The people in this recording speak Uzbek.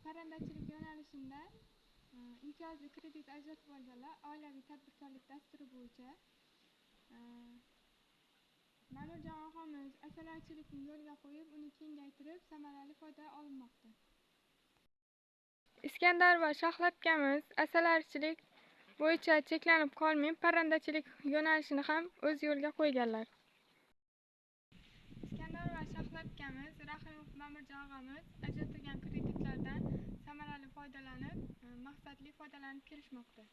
Parrandachilik yo'nalishida imtiyozli kredit ajratib olganlar oilaviy tadbirkorlik dasturi bo'yicha. Ma'murjon og'amiz asalarichilikni yo'lga qo'yib, uni kengaytirib, samarali foyda olinmoqda. Iskandar va Shahlo akamiz asalarichilik bo'yicha cheklanib qolmay, parrandachilik yo'nalishini ham o'z yo'lga qo'yganlar. Iskandar va Shahlo akamiz, Rahimov Ma'murjon og'amiz ajratilgan kreditlardan samarali foydalanib, maqsadli foydalanib kelishmoqda.